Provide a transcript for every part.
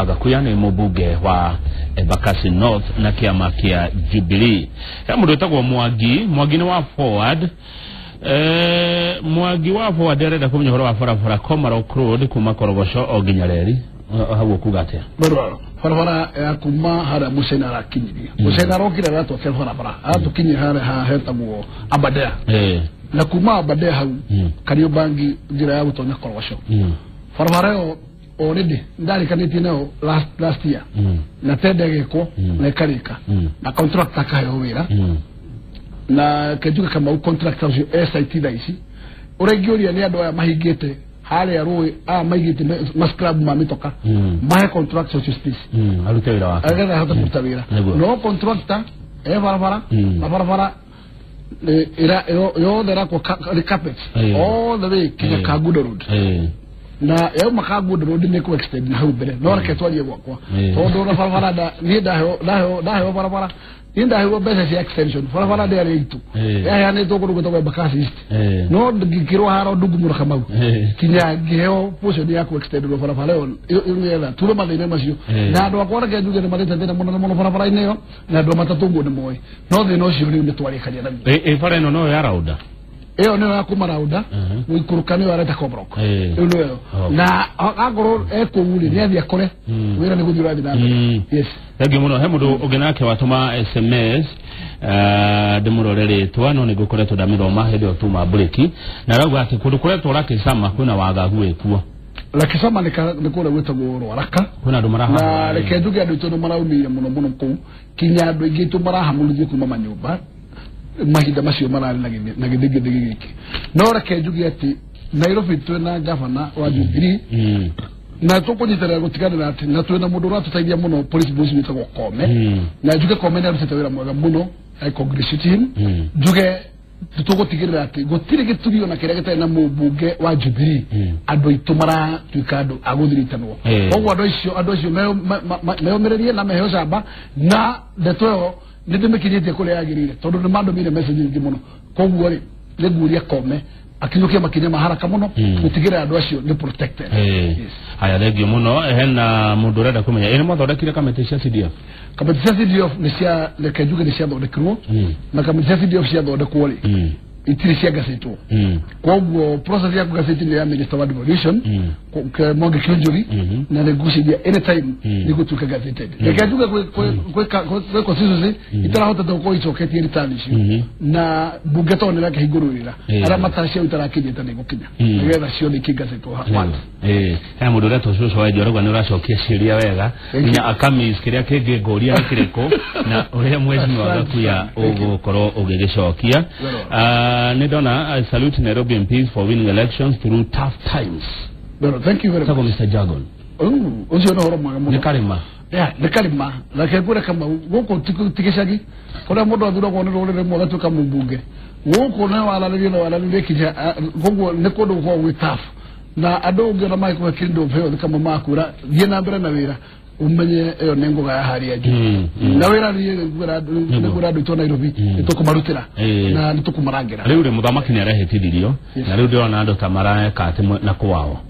Gakuya nĩ mũmbunge wa Embakasi North na kĩama kĩa Jubilee. He mũndũ wĩtagwo Mwangi, Mwangi nĩ wa Forward. Mwangi wa Forward arenda kũmenya ũhoro wa barabara Komarok Road kuma Korogoco o nginya reri. Hau ũkuga atĩa? Barabara ya kuma harĩa Mũcaina arakinyirie. Mũcaina arokire aratwakĩra barabara, aratũkinyia harĩa hetagwo Aberdare. Na kuma Aberdare hau Kariobangi njĩra ya gũtonya Korogoco. Barabara ĩyo already ndarĩkanĩtie nayo last year. Na tender ĩgĩkwo na ĩkarĩka. Na contractor akaheo wĩra. Na kenjuge Kamau contractor ũcio e site thaa ici. Ũrĩa ingĩũria nĩ andũ aya mahingĩte harĩa rũĩ, aya maigĩte mascrab ma mĩtoka, mahe contractor ũcio space. Arute wĩra wake. Agetha ahote kũruta wĩra. No contractor e barabara na barabara yothe ĩrakwo carpet all the way kinya Kangundo Road. Na yauma Kangundo Road nĩ kũ extend na hau mbere. No reke twarie gwakwa. Tondũ na barabara niĩ ndaheo barabara, niĩ ndaheo mbeca cia extension. Barabara ndĩarĩ itũ. Yaheanĩtwo kũndũ gwĩtagwo Embakasi East. No ngĩkĩrwo haro ndungumũra Kamau. Kinya ngĩheo portion ya kũ extend barabara ĩyo nĩgetha ture mathĩna macio. Na andũ akwa reke njuge nĩ marĩte thĩna mũnene mũno barabara-inĩ ĩyo, na andũ a matatũ ũguo nĩ moĩ. No thĩna ũcio rĩu nĩ twarĩkania naguo. Bara ĩno no ya Rauda? Ĩyo nĩyo ya kuma Rauda, gũikũrũka nĩyo areta Komarok. Ĩyo nĩyo. Na akorwo e kũu rĩ, nĩ athiĩ akore wĩra nĩ gũthiĩ ũrathiĩ na mbere. Yes. Thank you mũno. He mũndũ ũngĩ nake watũma SMS, ndĩmũrore rĩtwa no nĩngũkoretwo ndamĩthoma hĩndĩ ĩyo tuma mburĩki, na arauga atĩ kũndũ kũretwo Lakisama kwĩna wagagu wĩkuo. Lakisama nĩ kũrĩa gwĩtagwo Rwaraka. Kwĩna andũ marahamũra. Na reke njuge andũ aitũ nĩ maraumĩire mũno mũno kũu, kinya andũ aingĩ aitũ marahamũrithio kuma manyũmba mahinda macio mararĩ na gĩthingithigi gĩkĩ. No reke njuge atĩ Nairobi twĩna gavana wa Jubilee, na tũkũnyitanĩra gũtiganĩra atĩ na twĩna mũndũ ũratũteithia mũno police boss wĩtagwo Kome. Na njuge Kome nĩ arutĩte wĩra mwega mũno, I congratulate him. Njuge tũgũtigĩrĩra atĩ gũtirĩ gĩturi ona kĩrĩa gĩtarĩ na mũmbunge wa Jubilee, andũ aitũ maratuĩka andũ a gũthiritanwo. Koguo andũ acio meyũmĩrĩrie na meheo camba, na ndeto ĩyo nĩ ndĩmĩkinyĩtie kũrĩa yagĩrĩire, tondũ nĩ mandũmĩire message nyingĩ mũno. Koguo rĩ, nĩ nguria Kome akinyũkia makinya ma haraka mũno gũtigĩrĩra andũ acio nĩ protected. Yes. Haya, thengiũ mũno. Hena mũndũ ũrenda kũmenya, nĩ mwathondekire kamĩtĩ cia CDF? Kamĩtĩ cia CDF nĩ cia, reke njuge nĩ ciathondekirwo. Na kamĩtĩ cia CDF ciathondekwo rĩ, itirĩ ciangacĩtwo. Koguo process ya kũgacĩti nĩ ya Minister wa Devolution, Mwangi Kiunjuri, na nĩ ngwĩciria anytime nĩ gũtuĩka gazetted. Reke njuge gwĩ constituency itarahotete gũkorwo icoketie return icio, na mbunge tondũ nĩ ĩrakĩhingũrwo wĩra, arĩa matarĩ cio itarakinyĩte nĩ igũkinya, nĩgetha ciothe ikĩgazetwo once. Hena mũndũ ũretwo cũcũ wa Njoroge nĩ ũracokia ciũria wega, nginya akamis kĩrĩa kĩngĩ ngũria nĩ kĩrĩkũ, na ũrĩa mheshimiwa Gakuya ũgũkorwo ũgĩgĩcokia. Nĩ ndona, I salute Nairobi MPs for winning elections through tough times. No, thank you very much. Mr. Jagon. Ũcio nĩ ũhoro mwega mũno. Nĩ karĩma. Yeah, nĩ karĩma. Reke ngwĩre Kamau, gũkũ ti gĩcagi kũrĩa mũndũ athuragwo nĩ rũrĩrĩ rũmwe agatuĩka mũmbunge. Gũkũ nĩ waranĩrie na waranĩrie kinya, koguo nĩ kũndũ gũkoragwo gwĩ tough. Na andũ ũngĩona magĩkũhe kĩndũ ũheo kama makwĩra thiĩ na mbere na wĩra, umenye ĩyo nĩ ngũga ya harĩa njũ. Na wĩra niĩ nĩ ngwĩra andũ aitũ a Nairobi nĩ tũkũmarutĩra na nĩ tũkũmarangĩra. Rĩu rĩ, mũthamaki nĩ arehĩtithirio, na rĩu ndĩrona andũ ta mareka atĩ na kwao.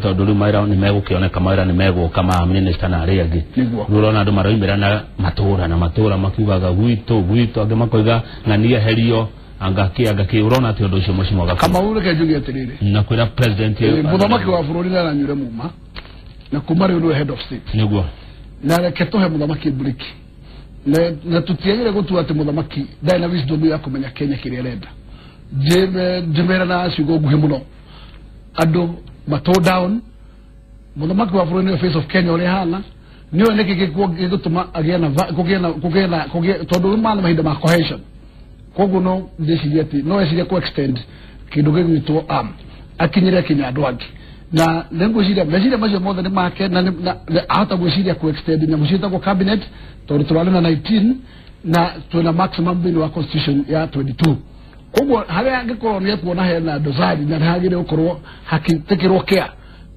Tondũ rĩu mawĩra nĩ megũkĩoneka, mawĩra nĩ megũka ma minister na arĩa angĩ. Rĩu ũrona andũ maroimĩra na matũra na matũra makiugaga gwitũ gwitũ, angĩ makoiga ng'ania eherio, anga kĩ. Ũrona atĩ ũndũ ũcio mheshimiwa Gakuya? Kamau, reke njuge atĩrĩrĩ. Na kwĩra president Mũthamaki wa bũrũri nĩ aranyuire muma, na kuma rĩu nĩwe head of state. Nĩguo. Na reke tũhe mũthamaki mburĩki. Na tũtiagĩrĩire gũtua atĩ mũthamaki ndarĩ na wisdom ya kũmenya Kenya kĩrĩa arenda. Njĩmere na ciugo nguhĩ mũno, andũ matũ down. Mũthamaki wa bũrũri nĩwe face of Kenya ũrĩa hana, nĩwe nĩkĩ gĩgũtũma agĩe na kũgĩe na kũgĩe na kũgĩe, tondũ rĩu maya nĩ mahinda ma cohesion. Koguo no ndĩcirie atĩ no ecirie kũ extend kĩndũ gĩgwĩtwo arm akinyĩre kinya andũ angĩ. Na nĩ ngwĩciria meciria macio mothe nĩ make, na ahota gwĩciria kũ extend nyamũ ciĩtagwo cabinet, tondũ tũrarĩ na 19 na twĩna maximum thĩinĩ wa constitution ya 22. Koguo harĩa angĩkorwo nĩ ekuona hena dosari na nĩ hagĩrĩire gũkorwo hakĩtĩkĩrwo care,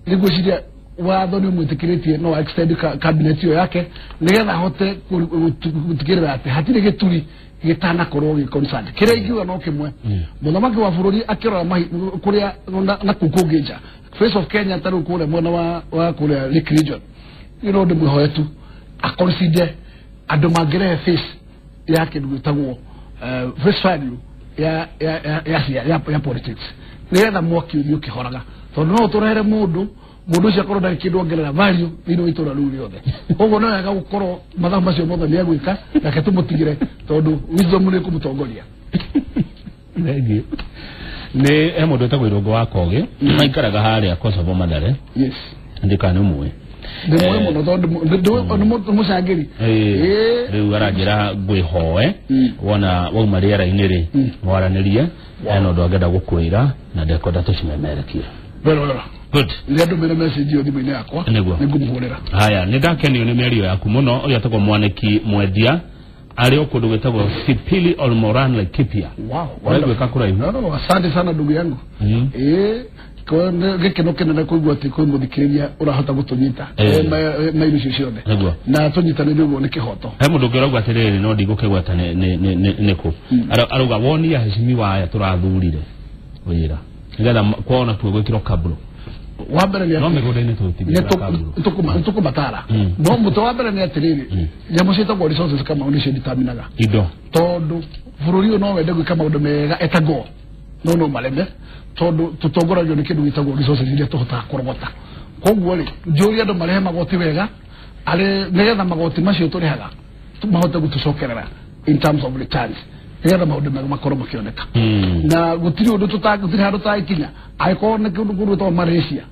nĩ ngwĩciria watho nĩ ũmwĩtĩkĩrĩtie no extend cabinet ĩyo yake, nĩgetha ahote gũtigĩrĩra atĩ hatirĩ gĩturi gĩtanakorwo gĩ concerned. Kĩrĩa ingiuga no kĩmwe, mũthamaki wa bũrũri akĩrora kũrĩa na kũu kũngĩ nja, face of Kenya ta rĩu kũrĩa mwena wa kũrĩa Lake Region, no ndĩmwĩhoe tu aconsider andũ mangĩrehe face ya kĩndũ gĩtagwo face value ya ya ya ya ya politics nĩgetha mwaki ũthiĩ ũkĩhoraga tondũ no ũtũrehere mũndũ ũcio akorwo ndarĩ kĩndũ ongerera value thĩinĩ wa itũra rĩu rĩothe. Koguo no wega gũkorwo mathabu macio mothe nĩ egwĩka, reke tũmũtigĩre tondũ wisdom nĩ kũmũtongoria. Thank you. Nĩ he mũndũ wĩtagwo Irũngũ wa Kogĩ maikaraga harĩa Kosovo Mathare. Yes. Ndikana ũmũĩ. Ndĩmũĩ mũno tondũ nĩ mũcangĩri. Rĩu aranjĩra ngwĩhoe wona wauma rĩera-inĩ rĩ mwaranĩrie hena ũndũ angĩenda gũkwĩra na ndekwenda tũcimemerekie. Wega. Good. Nĩ message ĩyo thimũ-inĩ yakwa nĩngũmũhũrĩra. Haya, nĩ ndakenio nĩ mĩario yaku mũno. Ũrĩa etagwo Mwaniki Mwendia arĩ o kũndũ gwĩtagwo Sipili Olmoran Laikipia. Wow. Ũraiguĩka kũraihu. No, asante sana ndugu yangu. Gĩkeno kĩnene kũigua atĩ kwĩ mũthikĩrĩria ũrahota gũtũnyita mairo icio ciothe na tũnyitanĩre ũguo nĩ kĩhoto. He mũndũ ũngĩ ũrauga atĩrĩrĩ, no ndigũkĩgweta nĩkũ, arauga wonia heshimiwa aya tũrathurire wĩra nĩgetha kwao nakuo gwĩkĩrwo kabro. Wa mbere nĩ no mĩgũnda-inĩ tũtigĩra kabro nĩtũkũmatara. No mũtwe wa mbere nĩ atĩrĩrĩ, nyamũ ciĩtagwo resources kama nĩcio determinaga indo, tondũ bũrũri ũyũ no wende gwĩka maũndũ mega etagwo no mareme tondũ tũtongoragio nĩ kĩndũ gĩtagwo resources iria tũhotaga kũrogota. Koguo rĩ, njũrie andũ marehe magoti wega arĩ nĩgetha magoti macio tũrĩhaga mahote gũtũcokerera in terms of returns nĩgetha maũndũ mega makorwo makĩoneka. Na gũtirĩ ũndũ gũtirĩ handũ tũtagĩkinya angĩkorwo nĩ kũndũ gwĩtagwo Malaysia,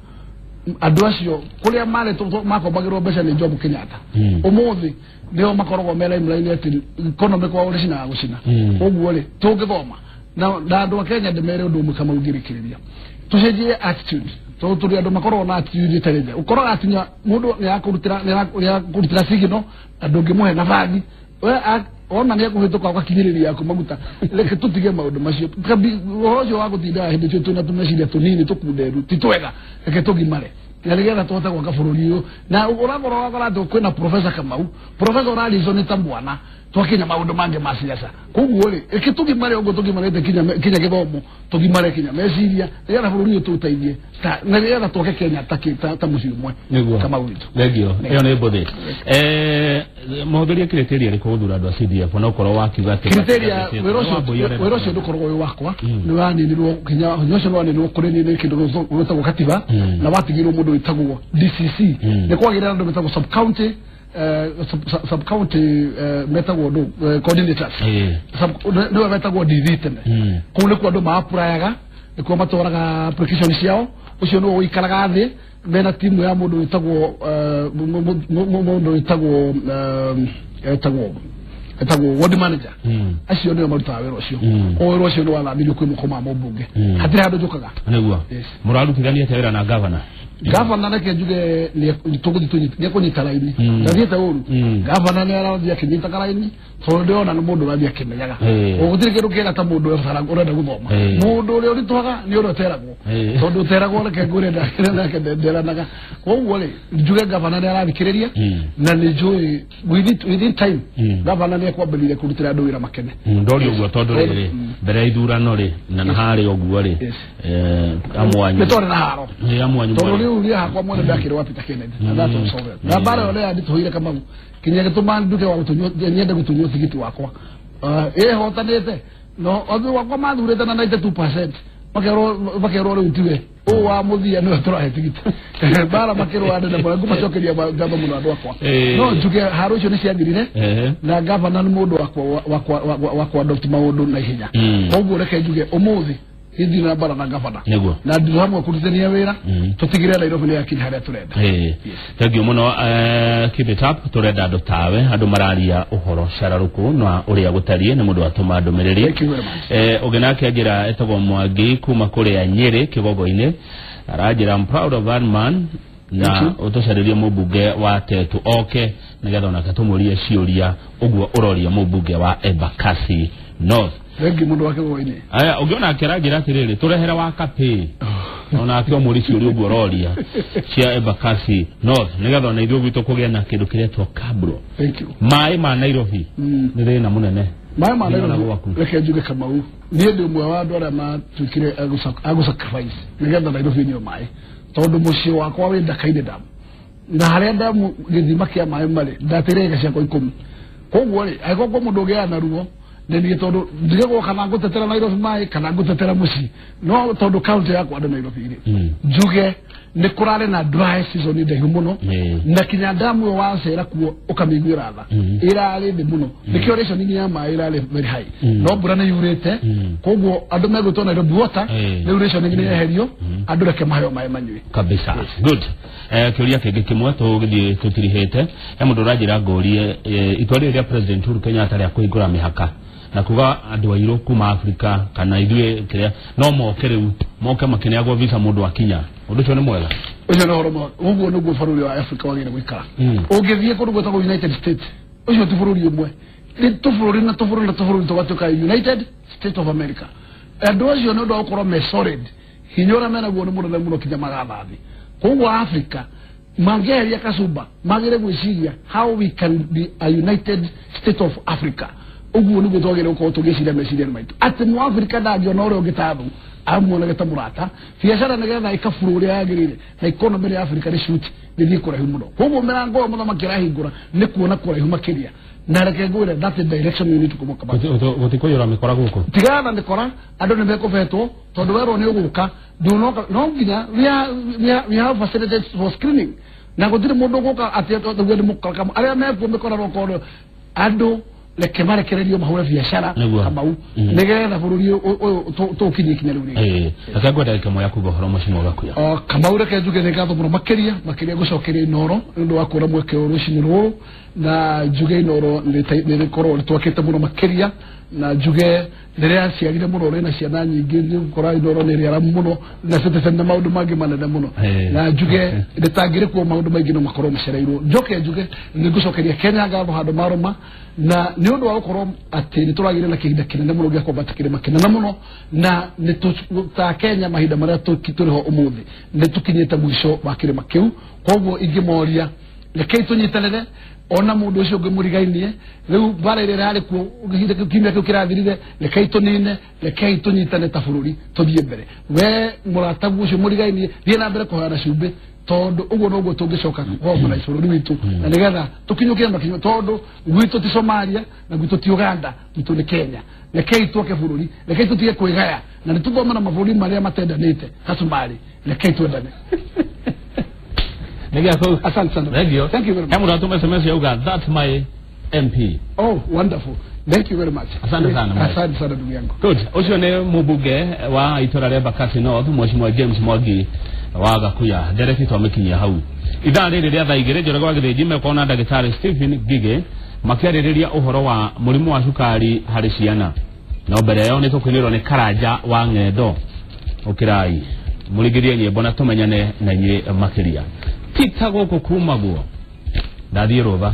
andũ acio kũrĩa marĩ makombagĩrwo mbeca nĩ Jomo Kenyatta ũmũthĩ nĩo makoragwo me limelight atĩ economy kwao rĩcinaga gũcina. Ũguo rĩ, tũngĩthoma na andũ a Kenya ndĩmere ũndũ ũmwe kama ũngĩrĩkĩrĩria tũcenjie attitude, tondũ tũrĩ andũ makoragwo na attitude ĩtarĩ njega. Ũkoraga atinya mũndũ nĩakũrutĩra signal na ndũngĩmũhe nabathi ona nĩ ekũhĩtũka ũgakinyĩrĩria yaku maguta. Reke tũtige maũndũ macio. Ũhoro ũcio wa gũtinda hĩndĩ ĩyo twĩna tũmeciria tũnini tũkunderu ti twega, reke tũgimare na nĩgetha tũhote gwaka bũrũri ũyũ. Na ũrakorwo wakora atĩ kwĩna Professor Kamau, Professor ũrarizoni ta mwana twakinya maũndũ mangĩ ma siasa. Koguo rĩ, reke tũgimare ũguo tũgimarĩte kinya gĩthomo, tũgimare kinya meciria nĩgetha bũrũri ũyũ tũũteithie na nĩgetha twake Kenya ta mũciĩ ũmwe. Kamau witũ. Thengiũ. Ĩyo nĩ mbũthĩ. Mũhũthĩrie criteria ĩrĩkũ gũthura andũ a CDF onokorwo wakiuga atĩ criteria wĩra ũcio ndũkoragwo wĩ wakwa, nĩ waninirwo kinya hinya ũcio nĩ waninirwo kũrĩ niĩ nĩ kĩndũ gĩtagwo katiba na watigirwo mũndũ wĩtagwo DCC. Nĩ kwagĩrĩra andũ metagwo sub county sub county metagwo coordinators nĩwe metagwo DD tene. Kũu nĩkuo andũ maapurayaga, nĩkuo matwaraga application ciao. Ũcio nĩwe ũikaraga thĩ mena timu ya mũndũ wĩtagwo etagwo ward manager. Acio nĩo marutaga wĩra ũcio. Wĩra ũcio nĩ wathamirio kwĩ moko ma mũmbunge, hatirĩ handũ njũkaga. Nĩguo mũrarutithania atĩa wĩra na gavana? Gavana reke njuge nĩ ekũnyita raini, ndathiĩte ũru. Gavana nĩ arathiĩ akĩnyitaga raini tondũ ndĩrona nĩ mũndũ ũrathiĩ akĩmenyaga. Gũtirĩ kĩndũ kĩega ta mũndũ ũrenda gũthoma. Mũndũ ũrĩa ũritũhaga nĩ ũrĩa ũteragwo, tondũ ũteragwo reke ngwĩre nake nderanaga. Koguo rĩ, njuge gavana nĩ arathikĩrĩria na nĩ njũĩ within time gavana nĩ ekwambĩrĩria kũrutĩra andũ wĩra makene. Ndori ũguo tondũ rĩrĩ mbere ya ithurano rĩ na harĩ ũguo rĩ amwanyu nĩ twarĩ na haro amwanyu tondũ rĩu niĩ hakwa mwene ndakĩrĩ wa Peter Kennedy na ndatũcoge na mbara ĩyo nĩyanditũhĩire Kamau kinya gĩtũma nduke wa gũtunywo nyende gũtunywo tigiti wakwa ĩhotanĩte no othe wakwa mathurĩte na 92% makerwo rĩu tiwe ũũ wa mũthia nĩwe tũrahe tigiti mbara makĩrwo nene mũno ngũmacokeria ngatho mũno andũ akwa. No njuge haro icio nĩ ciathirire na gavana nĩ mũndũ wa kũ-adopt maũndũ na ihenya. Koguo reke njuge ũmũthĩ hindi na bara na gavana na ndu hamwe kũrutithania wĩra tũtigĩrĩre Nairobi nĩ yakinya harĩa tũrenda. Thank you mũno. Keep it up, tũrenda andũ tawe, andũ mararia ũhoro cararũkũ na ũrĩa gũtariĩ nĩ mũndũ watũma ndũmĩrĩri. Ũngĩ nake anjĩra etagwo Mwangi kuma kũrĩa Nyĩrĩ Kĩgogo-inĩ, aranjĩra I'm proud of that man na ũtũcarĩrie mũmbunge wa Tetu oke nĩgetha onake tũmũrie ciũria ũguo ũroria mũmbunge wa Embakasi North. Thengi mũndũ wa Kĩgogo-inĩ. Aya ũngĩona akĩranjĩra atĩrĩrĩ tũrehere wa Kapĩ onake ũmũrie ciũria ũguo ũroria cia Embakasi North nĩgetha ona ithuĩ gwitũ kũgĩe na kĩndũ kĩretwo kabro. Thank you. Maĩ ma Nairobi nĩ thĩna mũnene. Maĩ ma Nairobi reke njuge Kamau niĩ ndĩ ũmwe wa andũ arĩa matuĩkire a gũ sacrifice nĩgetha Nairobi ĩnyue maĩ tondũ mũciĩ wakwa wĩ Ndakaine Dam Na harĩa ndamu gĩthima kĩa maĩ marĩ ndateire ĩka ciakwa 10. Koguo rĩ angĩkorwo mũndũ ũngĩaga na ruo nĩ niĩ tondũ ndigagwo kana ngũtetera Nairobi maĩ kana ngũtetera mũciĩ, no tondũ county yakwa ndĩ Nairobi rĩ, njuge nĩ kũrarĩ na dry season ndaihu mũno, na kinya ndamu ĩyo wacera kuo ũkamĩiguĩra tha, ĩrarĩ thĩ mũno, nĩkĩo rationing ya maĩ ĩrarĩ very high, no mbura nĩ yurĩte, koguo andũ megwĩtwo Nairobi Water, rĩu rationing nĩ yeherio, andũ reke maheo maĩ manyue kabisa. Good. Kĩũria kĩngĩ kĩmwe tũgĩthiĩ tũtirihĩte, he mũndũ ũranjĩra ngũrie itua rĩrĩ rĩa President Uhuru Kenyatta rĩa kũhingũra mĩhaka na kuga andũ airũ kuma Afrika kana ithuĩ kĩrĩa no moke rĩu moke makĩneagwo visa mũndũ akinya, ũndũ ũcio nĩ mwega? Ũcio nĩ ũhoro mwega. Ũguo nĩguo bũrũri wa Afrika wagĩrĩire gũikara. Ũngĩthiĩ kũndũ gwĩtagwo United States, ũcio ti bũrũri ũmwe, nĩ tũbũrũri na tũbũrũri na tũbũrũri tũgatuĩka United States of America. Andũ acio nĩ ũndũ wa gũkorwo me solid, hinya ũrĩa menaguo nĩ mũnene mũno kinya magatha thĩ. Koguo Afrika mangĩeheria kasumba magĩrĩire gwĩciria how we can be a United State of Africa. Ũguo nĩguo twagĩrĩire gũkorwo tũgĩciria meciria maitũ atĩ mũafrika ndangĩona ũrĩa ũngĩ ta thũ, amuonage ta mũrata. Biacara nĩgetha ĩkaburu ũrĩa yagĩrĩire na economy ya Afrika nĩ shoot nĩthiĩ kũraihu mũno. Koguo mĩrango ĩyo mũthamaki arahingũra nĩ kuona kũraihu makĩria, na reke ngwĩre that's the direction you need to go. Gũtikũiyũra mĩkora gũkũ, tigana na mĩkora, andũ nĩ mekũbetwo tondũ werwo nĩ ũgũka ndũnoka, no nginya we have facilities for screening, na gũtirĩ mũndũ ũgũka atĩ atauge nĩ mũkora. Arĩa mekuo mĩkora rokorwo andũ reke marekererio mahũre biacara Kamau, nĩgetha bũrũri ũyũ tũũkinyie ikinya rĩu rĩngĩ. Reke ngwenda ndagĩka ĩmwe ya kuga ũhoro mũciĩ Gakuya. Kamau, reke njuge nĩ ngatho mũno makĩria makĩria gũcokeria Inooro nĩ ũndũ wa kuona mweke ũyũ rũcinĩ rũrũ, na njuge Inooro nĩ rĩkorwo rĩtwakĩte mũno makĩria, na njuge nĩrĩaciarire mũno, rĩna ciana nyingĩ, nĩ gũkora Inooro nĩ rĩaramu mũno na Citizen na maũndũ mangĩ manene mũno, na njuge rĩtangĩrĩ kuo maũndũ maingĩ no makorwo macereirwo. Njoke njuge nĩ ngũcokeria Kenya ngatho handũ marũma, na nĩ ũndũ wa gũkorwo atĩ nĩ tũragĩire na kĩhinda kĩnene mũno gĩa kwambata kĩrĩma kĩnene mũno, na nĩ ta Kenya mahinda marĩa tũrĩ ho ũmũthĩ nĩ tũkinyĩte mũico wa kĩrĩma kĩu. Koguo ingĩmoria rekei tũnyitanĩre, ona mũndũ ũcio ũngĩ mũrigainie rĩu mbara ĩrĩa ĩrarĩ kuo ihinda kĩu kiumia kĩu kĩrathirire, rekei tũnine, rekei tũnyitane ta bũrũri tũthiĩ mbere. We mũrataguo ũcio mũrigainie, thiĩ na mbere kũhoyana cumbĩ, tondũ ũguo noguo tũngĩcoka kũhomora bũrũri witũ, na nĩgetha tũkinyũkie makinya, tondũ gwitũ ti Somalia na gwitũ ti Uganda, gwitũ nĩ Kenya. Rekei twake bũrũri, rekei tũtige kwĩgaya, na nĩ tũthome na mabũrũri marĩa matendanĩte ta Somalia, rekei twendane. Asante sana. Thank you. Thank you very much. Hebu natume SMS ya that's my MP. Oh, wonderful. Thank you very much. Asante sana. Asante sana ndugu yangu. Good. Ucio ni mubunge wa itora rĩa Embakasi North, Mheshimiwa James Mwangi wa Gakuya. Ndereti twamikinyia hau. Ithaa rĩrĩ rĩa thaa igĩrĩ Njoroge wa Gĩthĩnji mekona ndagĩtarĩ Stephen Ngige makĩarĩrĩria ũhoro wa mũrimũ wa cukari harĩ ciana. No mbere ĩyo nĩ tũkũinĩrwo nĩ Karanja wa Ng'endo. Ũkĩrai mũringĩrie nyĩmbo na tũmenyane na inyuĩ makĩria. Tita gũkũ kumagwo ndathiĩ rũtha.